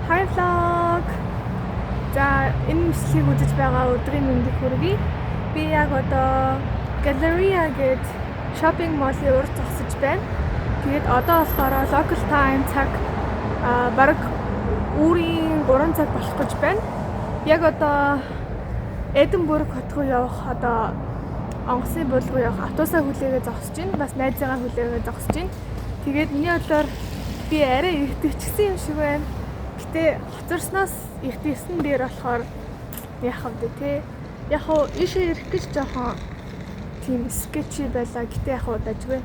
Hi vlog. За, энэ бичлэгийг үзэж байгаа өдрийн мэндийг хүргэе. Би яг одоо Galleria гээд shopping mall-ын урд зогсож байна. Тэгээд одоо болохоор local time цаг бараг үүрийн 3 цаг болох гэж байна. Яг одоо Эдинбург хот руу явах, одоо онгоцны буудлын руу явах автобусаа хүлээгээ зогсож байна. Бас найзыгаа хүлээгээ зогсож байна. Тэгээд миний бодлоор би арай эргэжчихсэн юм шиг байна. Гэтэ хоцорсноос эргэжсэн дээр болохоор яах вэ, те? Яг хуу ийшээ ирэх гэж жоохон тийм sketchy байлаа. Гэтэ яг хуу дажгүй.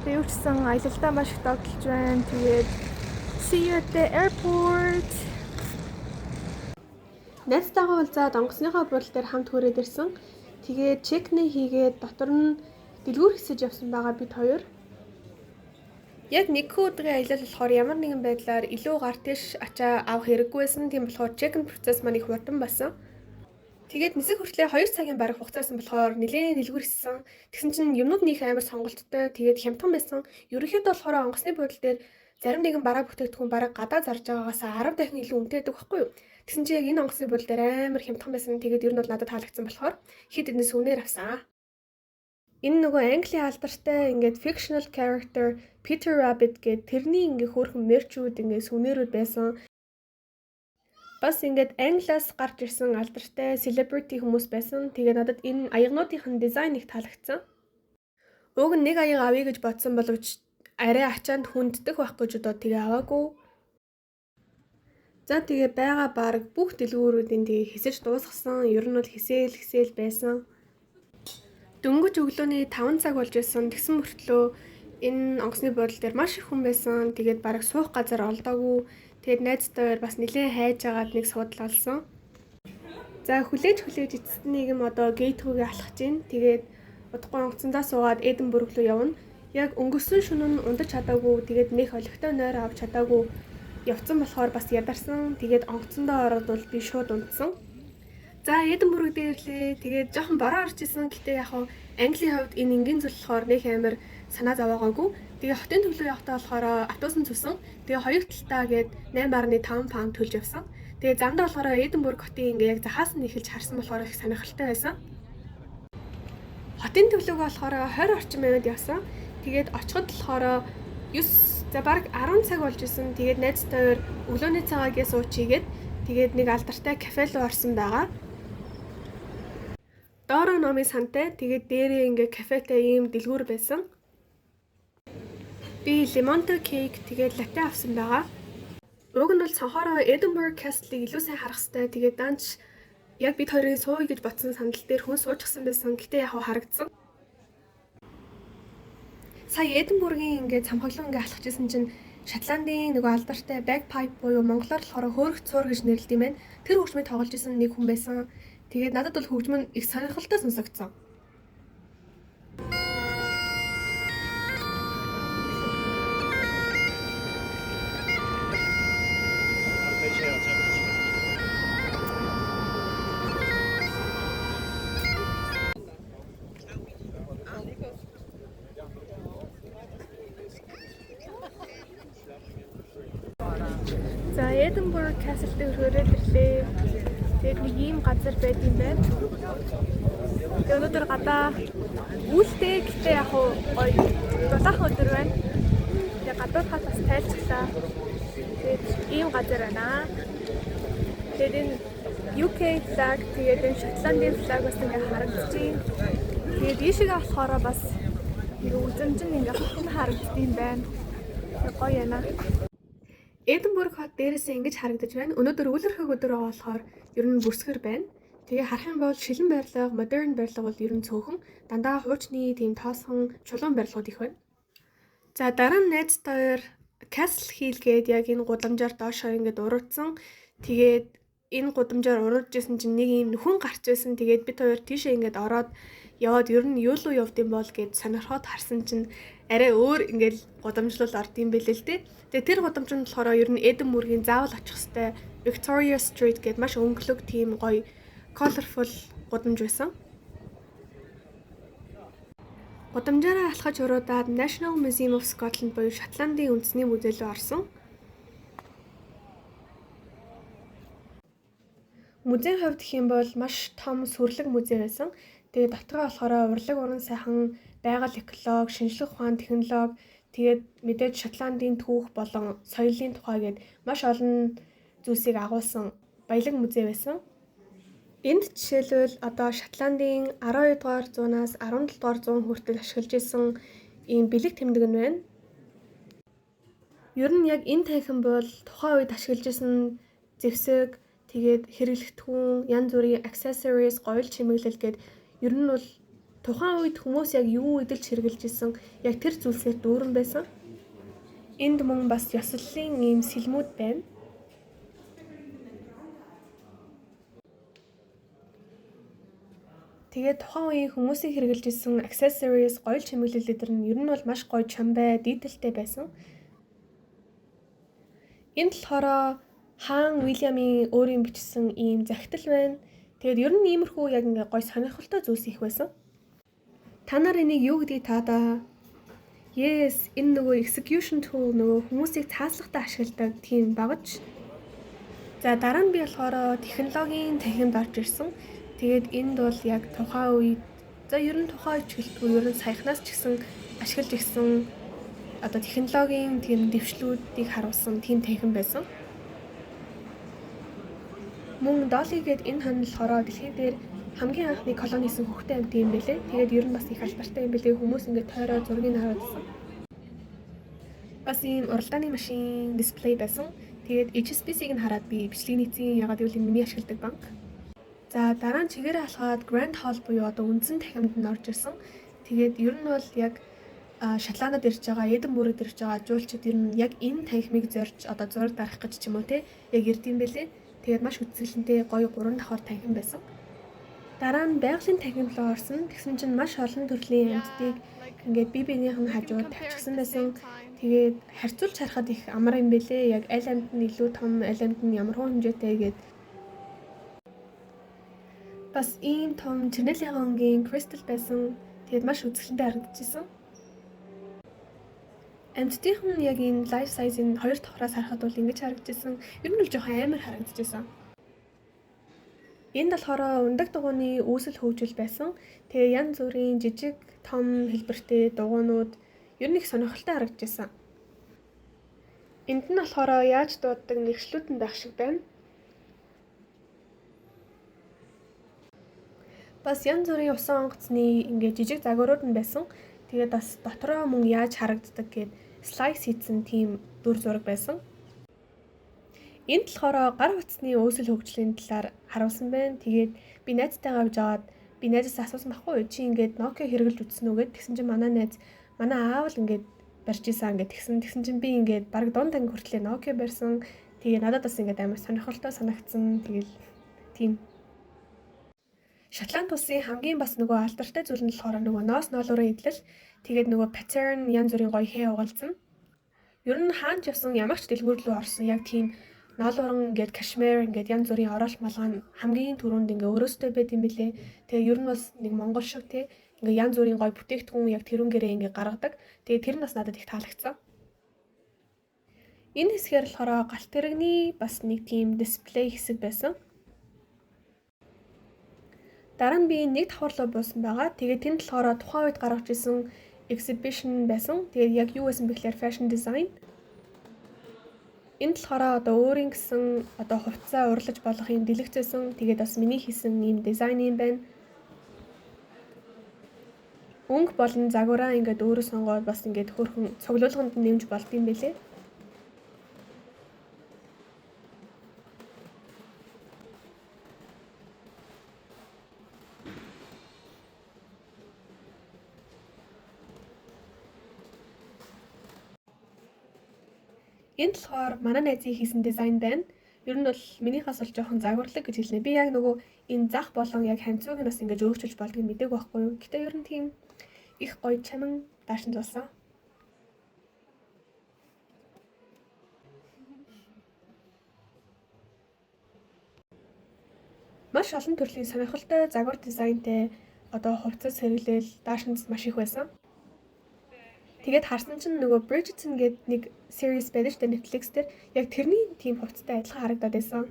Тэгээ юу ч гэсэн аялалдаа маш их догдолж байна. Тэгээд see you at the airport. Найзтайгаа уулзаад онгоцныхоо буудлын дээр хамт хүрээд ирсэн. Тэгээд check-in хийгээд дотор нь дэлгүүр хэсэж явсан байгаа бид хоёр. Яг нэгэн өдрийн аялал болохоор ямар нэгэн байдлаар илүү гар тийш ачаа авах хэрэггүй байсан. Тийм болохоор check-in процесс маань их хурдан болсон. Тэгээд нисэх хүртлээр 2 цагийн бараг хугацаа байсан болохоор нэлээд дэлгүүр хэссэн. Тэгсэн чинь юмнууд нэг амар сонголттой. Тэгээд хямдхан байсан. Ерөнхийдөө болохоор онгоцны буудлын дээр зарим нэгэн бараа бүтээгдэхүүн бараг гадаа зарж байгаагаас 10 дахин илүү үнэтэй байдаг байхгүй юу? Тэгсэн чинь яг энэ онгоцны буудлын дээр амар хямдхан байсан. Тэгээд ер нь бол надад таалагдсан болохоор хэд хэдэн souvenir авсан. Энэ нөгөө Английн алдартай ингээд fictional character Peter Rabbit гээд тэрний ингээ хөөрхөн merch үүд, ингээ souvenir үүд байсан. Бас ингээд Англиас гарч ирсэн алдартай celebrity хүмүүс байсан. Тэгээ надад энэ аягнуудынх нь дизайн их таалагдсан. Уг нь нэг аяга авъя гэж бодсон боловч арай ачаанд хүнддэх байх гэж одоо тэгээ аваагүй. За, тэгээ байгаа баг бүх дэлгүүрүүдийн тэгээ хэсэж дуусгасан. Ер нь бол хэсээл хэсээл байсан. Дөнгөж өглөөний 5 цаг болж байсан. Тэгсэн мөртлөө энэ онгоцны буудлын дээр маш их хүн байсан. Тэгээд бараг суух газар олдоогүй. Тэгээд найзтай хоёр бас нэлээд хайж агаад нэг суудал олсон. За, хүлээж хүлээж эцэст нэг юм одоо gate рүүгээ алхаж гин. Тэгээд удахгүй онгоцондоо суугаад Эдинбург руу явна. Яг өнгөрсөн шөнө нь унтаж чадаагүй. Тэгээд нэх олигтой нойр авч чадаагүй явцсан болохоор бас ядарсан. Тэгээд онгоцондоо ороод бол би шууд унтсан. За, Эдинбург дээр ирлээ. Тэгээд жоохон бороо орж исэн. Гэтэ яг хав Английн хувьд энэ энгийн зүйл болохоор нэх амар санаа зовоогоогүй. Тэгээ хотын төв лүү явахдаа болохоор автобусан зүсэн. Тэгээ хоёр талтаа гээд 8.5 паунд төлж явсан. Тэгээ замдаа болохоор Эдинбург хотын ингээ яг захаас нь эхэлж харсан болохоор их сонирхолтой байсан. Хотын төв лүүгээ болохоор 20 орчим минут явсан. Тэгээд очиход болохоор 9, за, бараг 10 цаг болж исэн. Тэгээд найзтай хоёр өглөөний цагаагээ суучийгээд тэгээд нэг алдартай кафе руу орсон байгаа. Доороо номын сантай, тэгээд дээрээ ингээ кафетай ийм дэлгүүр байсан. Би лимонтой cake, тэгээд латте авсан байгаа. Уг нь бол цонхоороо Edinburgh Castle-ыг илүү сайн харах хэрэгтэй. Тэгээд данч яг бид хоёрын сууя гэж бодсон сандал дээр хүн суучихсан байсан. Гэтэ яг харагдсан. Сая Эдинбургийн ингээд цамхаглан ингээд алхаж исэн чинь Шотландын нөгөө алдартай bagpipe буюу монголоор болохоор хөөрөх цуур гэж нэрлэдэг юм байна. Тэр хөгжмийг тоглож исэн нэг хүн байсан. Тэгээд надад бол хөгжим нь их сонирхолтой сонсогдсон. За, Edinburgh Castle дээр хүрээд ирлээ. Тэгээд нэг ийм газар байд юм байна. Тэгээд өнөөдөр гадаа үүлтэй, гэтээ яг уу гоё дулаахан өдөр байна. Тэгээд гадуурхаа бас тайлцглаа. Тэгээд ийм газар байна. Тэгээд энэ UK flag, тэгээд энэ Шотландын flag бас ингээ харагдчихээн. Тэгээд ийшээгээ болохоор бас ингээ үзэмж нь ингээ хотон харагддаг юм байна. Тэгээд гоё яана. Эдинбург хот дээрээсээ ингэж харагдаж байна. Өнөөдөр үүлэрхэг өдөр байгаа болохоор ер нь бүрсгэр байна. Тэгээ харах юм бол шилэн барилга, модерн барилга бол ер нь цөөхөн. Дандаа хуучны тийм тоосхон чулуун барилгууд их байна. За, дараа нь найзтай хоёр Castle Hill гээд яг энэ гудамжаар доошоо ингээд уруудсан. Тэгээд энэ гудамжаар уруудж исэн чинь нэг ийм нөхөн гарч байсан. Тэгээд бид хоёр тийшээ ингээд ороод яваад ер нь юу руу явд юм бол гэд сонирхоод харсан чинь арай өөр ингээд гудамжлал орд юм бэлээ л дээ. Тэгээ тэр гудамж нь болохоор ер нь Эдинбургийн заавал очих хэвээр Victoria Street гээд маш өнгөлөг тийм гоё colorful гудамж байсан. Гудамжаараа алхаж уруудаад National Museum of Scotland буюу Шотландын үндэсний музей рүү орсон. Музейн хувьд гэх юм бол маш том сүрлэг музей байсан. Тэгээд дотроо болохоор урлаг уран сайхан, байгаль экологи, шинжлэх ухаан, технологи, тэгээд мэдээж Шотландын түүх болон соёлын тухай гээд маш олон зүйлсийг агуулсан баялаг музей байсан. Энд жишээлбэл одоо Шотландын 12 дугаар зуунаас 17 дугаар зуун хүртэл ашиглаж исэн ийм бэлэг тэмдэг нь байна. Ер нь яг энэ танхим бол тухайн үед ашиглаж исэн зэвсэг, тэгээд хэрэглэгдэхүүн, янз бүрийн accessories, гоёл чимэглэл гээд ер нь бол тухайн үед хүмүүс яг юу эдэлж хэрэглэж исэн яг тэр зүйлсээр дүүрэн байсан. Энд мөн бас ёслолын ийм сэлмүүд байна. Тэгээд тухайн үеийн хүмүүсийн хэрэглэж исэн accessories, гоёл чимэглэл эдэр нь ер нь бол маш гоё чамбай, дийтэлтэй байсан. Энд болохоор хаан Уильямын өөрийн бичсэн ийм захидал байна. Тэгээд ер нь иймэрхүү яг ингээ гоё сонирхолтой зүйлс их байсан. Та нар энийг юу гэдгийг таадаа? Yes, энэ нөгөө execution tool, нөгөө хүмүүсийг цааслахтаа ашигладаг тийм багаж. За, дараа нь би болохоор технологийн танхимд орж ирсэн. Тэгээд энд бол яг тухайн үед, за, ер нь тухайн үед ч гэлтгүй, ер нь саяхнаас ч гэсэн ашиглаж ирсэн одоо технологийн тийм дэвшлүүдийг харуулсан тийм танхим байсан. Мөн Долли гээд энэ хон болохоор дэлхий дээр хамгийн анхны клон хийсэн хүүхдийн амьтан юм бэлээ. Тэгээд ер нь бас их алдартай юм бэлээ. Хүмүүс ингээд тойроо зургийг харуулсан. Бас ийм уралдааны машин display байсан. Тэгээд HSBC-г нь хараад би бичлэг нийцсэн. Ягаад гэвэл энэ миний ашигладаг банк. За, дараа нь чигээрээ алхаад Grand Hall буюу одоо үндсэн танхимд нь орж ирсэн. Тэгээд ер нь бол яг Шотландад ирж байгаа, Эдинбургд ирж байгаа жуулчид ер нь яг энэ танхимыг зорж одоо зураг дарах гэж ч юм уу те яг ирд юм бэлээ. Тэгээд маш үзэсгэлэнтэй гоё гурван давхар танхим байсан. Дараа нь байгалийн танхим руу орсон. Тэгсэн чинь маш олон төрлийн амьтдыг ингээд бие биенийх нь хажууд тавьчихсан байсан. Тэгээд харьцуулж харахад их амар юм бэлээ. Яг аль амьт нь илүү том, аль амьт нь ямар хуу хэмжээтэй гээд. Бас ийм том чернилийн өнгийн кристалл байсан. Тэгээд маш үзэсгэлэнтэй харагдчихсан. Амьтдынх нь яг энэ life size-ын хоёр давхраас харахад бол ингэж харагдчихсан. Ер нь л жоохон амар харагдчихсан. Энд болохоор унадаг дугуйны үүсэл хөгжил байсан. Тэгээ янз бүрийн жижиг, том хэлбэртэй дугуйнууд ер нь их сонирхолтой харагдчихсан. Энд нь болохоор яаж дууддаг нэршлүүд нь байх шиг байна. Бас янз бүрийн усан онгоцны ингээд жижиг загварууд нь байсан. Тэгээд бас дотроо мөн яаж харагддаг гээд slice хийсэн тийм дүр зураг байсан. Энд болохоор гар утасны үүсэл хөгжлийн талаар харуулсан байна. Тэгээд би найзтайгаа явж байгаад би найзаас асуусан байхгүй юу? Чи ингээд Nokia хэрэглэж үзсэн үү гэд. Тэгсэн чинь манай найз манай аав л ингээд барьж исэн ингээд тэгсэн. Тэгсэн чинь би ингээд бараг дунд анги хүртлээ Nokia барьсан. Тэгээ надад бас ингээд амар сонирхолтой санагдсан. Тэгэл тийм. Шотланд улсын хамгийн бас нөгөө алдартай зүйл нь болохоор нөгөө ноос ноолуурын идэл. Тэгээд нөгөө pattern янз бүрийн гоё хээ угалзсан. Ер нь хаанч явсан, ямар ч дэлгүүр рүү орсон яг тийм ноолууран ингээд кашмир ингээд янз бүрийн ороолт малгай нь хамгийн түрүүнд ингээ өөрөөсөө байд юм бэлээ. Тэгээ ер нь бас нэг монгол шиг те ингээ янз бүрийн гоё бүтээгдэхүүн яг тэрүүнгээрээ ингээ гаргадаг. Тэгээ тэр нь бас надад их таалагдсан. Энэ хэсгээр болохоор галт тэрэгний бас нэг тийм display хэсэг байсан. Дараа нь би нэг давхар руу буусан байгаа. Тэгээд тэнд болохоор тухайн үед гаргаж исэн exhibition байсан. Тэгээд яг юу байсан бэ гэхээр fashion design. Энд болохоор одоо өөрийн гэсэн одоо хувцас урлаж болох юм дэлгэц байсан. Тэгээд бас миний хийсэн ийм дизайн юм байна. Өнгө болон загвараа ингээд өөрөө сонгоод бас ингээд хөөрхөн цуглуулганд нэмж болд юм бэлээ. Энд болохоор манай найзын хийсэн дизайн байна. Ер нь бол минийхээс бол жоохон загварлаг гэж хэлнэ. Би яг нөгөө энэ зах болон яг хамцууг нь бас ингэж өөрчилж болдгийг мдээгүй байхгүй юу. Гэтэ ер нь тийм их гоё чамин даашинз болсон. Маш олон төрлийн сонирхолтой загвар дизайнтай одоо хувцас хэрэглээл даашинз маш их байсан. Тэгээд харсан чинь нөгөө Bridgerton гэдэг нэг series байдаг шүү дээ, Netflix дээр. Яг тэрний тийм хувцастай адилхан харагдаад байсан.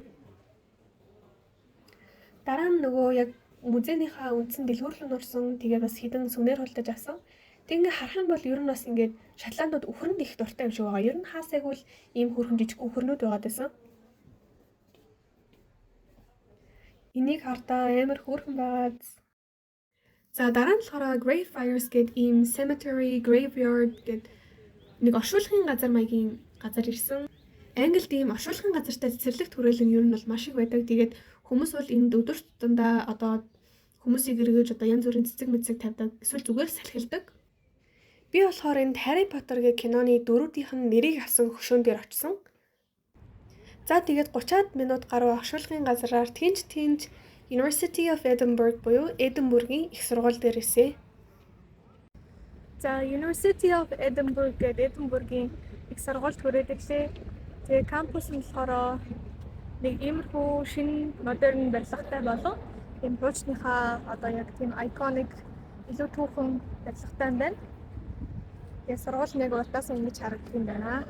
Дараа нь нөгөө яг музейнийхаа үндсэн дэлгүүр рүү орсон. Тэгээд бас хэдэн сувенир худалдаж авсан. Тэг ингээ харах юм бол ер нь бас ингээд Шотландууд үхрэнд их дуртай юм шиг байгаа. Ер нь хаасайг бол ийм хөөрхөн жижиг үхрнүүд байгаад байсан. Энийг хардаа амар хөөрхөн байгаад. За дараа нь болохоор Greyfriars гэдэг ийм cemetery graveyard гэдэг нэг оршуулгын газар маягийн газар ирсэн. Англид ийм оршуулгын газартай цэцэрлэг хүрээлэн ер нь бол маш их байдаг. Тэгээд хүмүүс бол энд өдөр тутамдаа одоо хүмүүсийг эргэж одоо янз бүрийн цэцэг мэцэг тавьдаг. Эсвэл зүгээр салхилдаг. Би болохоор энд Harry Potter гэх киноны дөрүүдийнх нь нэрийг авсан хөшөөн дээр очсон. За тэгээд 30-аад минут гаруй оршуулгын газраар тэнч University of Edinburgh буюу Эдинбургийн их сургууль дээр ирсэн. За University of Edinburgh гэдэг Эдинбургийн их сургуульд хүрээд ирлээ. Тэгээ кампус нь болохоор нэг иймэрхүү шинэ модерн барилгатай болон тийм хуучныхаа одоо яг тийм iconic илүү түүхэн барилгатай юм байна. Тэгээ сургууль нэг урдаас ингэж харагдах юм байна.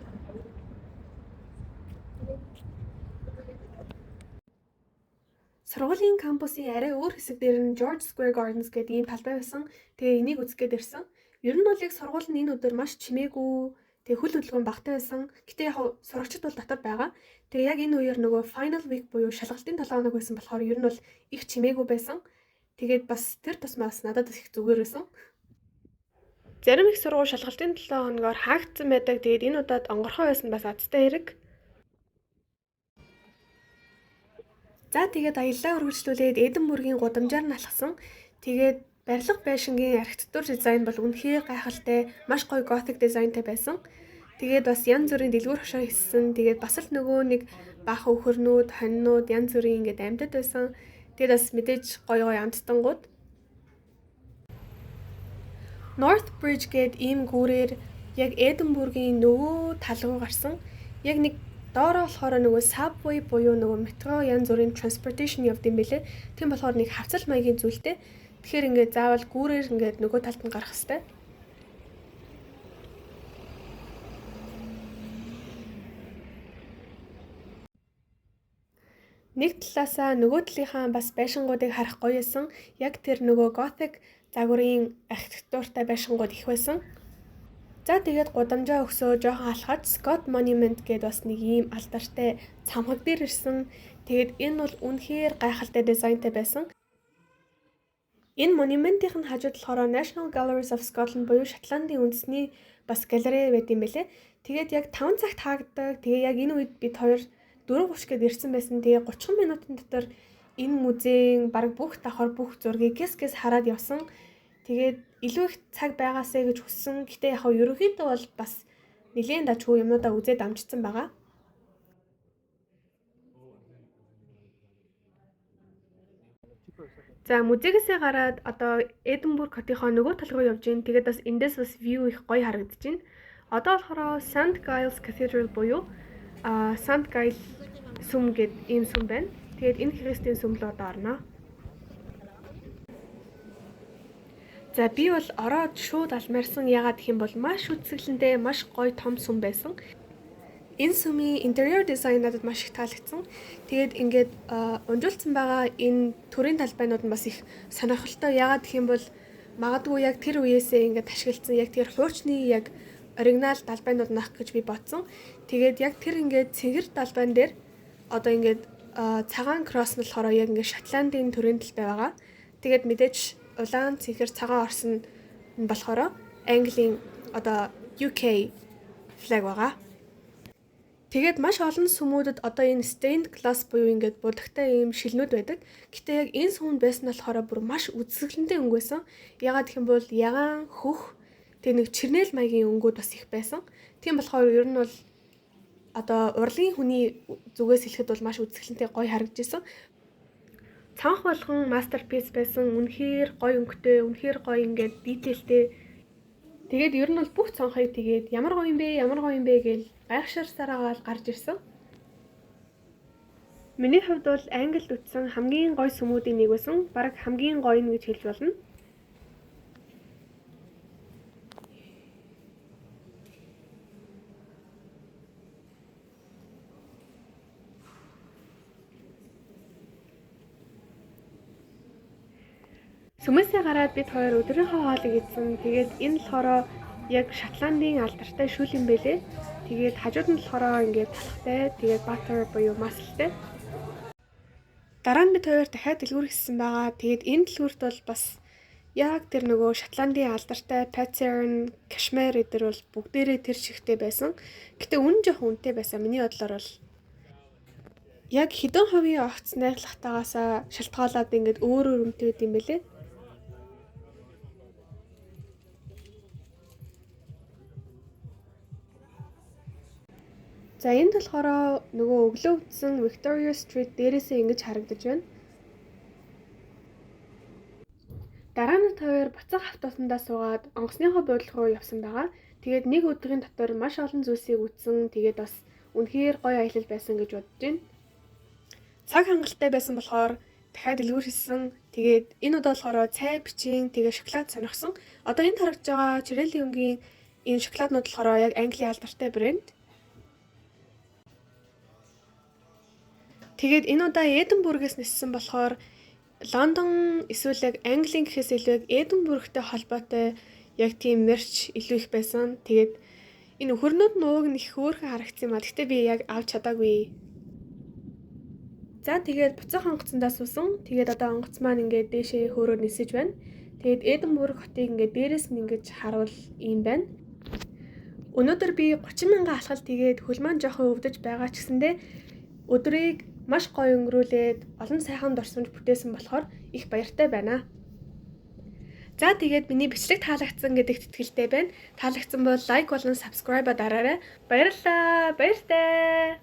Сургуулийн кампусын арай өөр хэсэг дээр нь George Square Gardens гэдэг ийм талбай байсан. Тэгээ энийг үзэх гээд ирсэн. Ер нь бол яг сургууль нь энэ өдөр маш чимээгүй, тэгээ хөл хөдөлгөөн багатай байсан. Гэтэ яг сурагчид бол дотор байгаа. Тэгээ яг энэ үеэр нөгөө final week буюу шалгалтын 7 хоног байсан болохоор ер нь бол их чимээгүй байсан. Тэгээд бас тэр тусмаас надад их зүгээр байсан. Зарим их сургууль шалгалтын 7 хоногоор хаагдсан байдаг. Тэгээд энэ удаад онгорхой байсан бас азтай хэрэг. За тэгээд аяллаа үргэлжлүүлээд Эдинбургийн гудамжаар нь алхсан. Тэгээд барилга байшингийн архитектур дизайн бол үнэхээр гайхалтай, маш гоё готик дизайнтай байсан. Тэгээд бас янз бүрийн дэлгүүр хошоо хийсэн. Тэгээд бас л нөгөө нэг баахан үхэрнүүд, хонинууд янз бүрийн ингээд амьтад байсан. Тэгээд бас мэдээж гоё гоё амттангууд. North Bridge гээд ийм гүүрээр яг Эдинбургийн нөгөө тал руу гарсан. Яг нэг доороо болохоор нөгөө subway буюу нөгөө метро янз бүрийн transportation явд юм бэлээ. Тийм болохоор нэг хавцал маягийн зүйлтэй. Тэгэхээр ингээд заавал гүүрээр ингээд нөгөө талд нь гарах хэвээр. Нэг талаасаа нөгөө талынхаа бас байшингуудыг харах гоё байсан. Яг тэр нөгөө gothic загварын архитектуртай байшингууд их байсан. За тэгээд гудамжаа өгсөө жоохон алхаад Scott Monument гэдээ бас нэг ийм алдартай цамхаг дээр ирсэн. Тэгээд энэ бол үнэхээр гайхалтай дизайнтай байсан. Энэ монументийн нь хажууд болохоор National Galleries of Scotland буюу Шотландын үндэсний бас галерей байд юм бэлээ. Тэгээд яг 5 цагт хаагддаг. Тэгээ яг энэ үед бид хоёр 4:30 гээд ирсэн байсан. Тэгээ 30 минутын дотор энэ музейн бараг бүх давхар бүх зургийг гэс гэс хараад явсан. Тэгээд илүү их цаг байгаасэ гэж хүссэн. Гэтэ яг ерөнхийдөө бол бас нэлээд дажгүй юмнуудаа үзээд амжицсан байгаа. За музейгээсээ гараад одоо Эдинбург хотынхоо нөгөө тал руу явж гин. Тэгээд бас эндээс бас view их гоё харагдаж байна. Одоо болохоор St Giles Cathedral буюу St Giles сүм гээд ийм сүм байна. Тэгээд энэ христийн сүм рүү одоо орно. За би бол ороод шууд алмарсан. Яагаад гэх юм бол маш үзэсгэлэнтэй, маш гоё том сүм байсан. Энэ сүмийн interior design надад маш их таалагдсан. Тэгээд ингээд унжуулсан байгаа энэ төрийн талбайнууд нь бас их сонирхолтой. Яагаад гэх юм бол магадгүй яг тэр үеэсээ ингээд ашигласан яг тэр хуучны яг оригинал далбайнууд нах гэж би бодсон. Тэгээд яг тэр ингээд цэнгэр далбайн дээр одоо ингээд цагаан кросс нь болохоор яг ингээд Шотландын төрийн талбай байгаа. Тэгээд мэдээж улаан цэнхэр цагаан орсон нь болохоор Английн одоо UK флаг байгаа. Тэгээд маш олон сүмүүдэд одоо энэ stained glass буюу ингээд будагтай ийм шилнүүд байдаг. Гэтэ яг энэ сүмд байсан нь болохоор бүр маш үзэсгэлэнтэй өнгө байсан. Яагаад гэх юм бол ягаан, хөх, тэг нэг чирнэл маягийн өнгүүд бас их байсан. Тийм болохоор ер нь бол одоо урлагийн хүний зүгээс хэлэхэд бол маш үзэсгэлэнтэй гоё харагдаж исэн. Цонх болгон masterpiece байсан. Үнэхээр гоё өнгөтэй, үнэхээр гоё ингээд detail тэй. Тэгээд ер нь бол бүх цонхыг тэгээд ямар гоё юм бэ, ямар гоё юм бэ гэж гайхширсараагаал гарч ирсэн. Миний хувьд бол Англид үтсэн хамгийн гоё сүмүүдийн нэг байсан. Бараг хамгийн гоё нь гэж хэлж болно. Сүмээсээ гараад бид хоёр өдрийнхөө хоолыг идсэн. Тэгээд энэ болохоор яг Шотландын алдартай шүл юм бэлээ. Тэгээд хажууд нь болохоор ингээд талхтай, тэгээд butter буюу маслтай. Дараа нь бид хоёр дахиад дэлгүүр хийсэн байгаа. Тэгээд энэ дэлгүүрт бол бас яг тэр нөгөө Шотландын алдартай pattern, кашмир эдэр бол бүгдээрээ тэр шигтэй байсан. Гэтэ үн жоохон үнэтэй байсан. Миний бодлоор бол яг хэдэн хувийн огц найрлагатайгаасаа шалтгаалаад ингээд өөр өөр үнэтэй байд юм бэлээ. За энд болохоор нөгөө өглөө үтсэн Victoria Street дээрээсээ ингэж харагдаж байна. Дараа нь хоёр буцах автобусандаа суугаад онгоцныхоо буудлын руу явсан байгаа. Тэгээд нэг өдрийн дотор маш олон зүйлсийг үзсэн. Тэгээд бас үнэхээр гоё аялал байсан гэж бодож байна. Цаг хангалттай байсан болохоор дахиад дэлгүүр хийсэн. Тэгээд энэ удаа болохоор цай, бичийн, тэгээд шоколад сонирхсон. Одоо энд харагдж байгаа чирээлийн өнгийн энэ шоколаднууд болохоор яг Английн алдартай брэнд. Тэгээд энэ удаа Эдинбургээс ниссэн болохоор Лондон эсвэл яг Английн гэхээс илүү яг Эдинбургтэй холбоотой яг тийм merch илүү их байсан. Тэгээд энэ өхөрнүүд нь ууг нь их хөөрхөн харагдсан юм а. Гэхдээ би яг авч чадаагүй. За тэгээд буцах онгоцондоо суусан. Тэгээд одоо онгоц маань ингээд дээшээ хөөрөөр нисэж байна. Тэгээд Эдинбург хотыг ингээд дээрээс нь ингэж харуул юм байна. Өнөөдөр би 30 мянган алхалт хийгээд хөл маань жоохон өвдөж байгаа ч гэсэндээ өдрийг маш гоё өнгөрүүлээд олон сайхан дурсамж бүтээсэн болохоор их баяртай байна. За тэгээд миний бичлэг таалагдсан гэдэгт итгэлтэй байна. Таалагдсан бол like болон subscribe дараарай. Баярлалаа. Баяртай.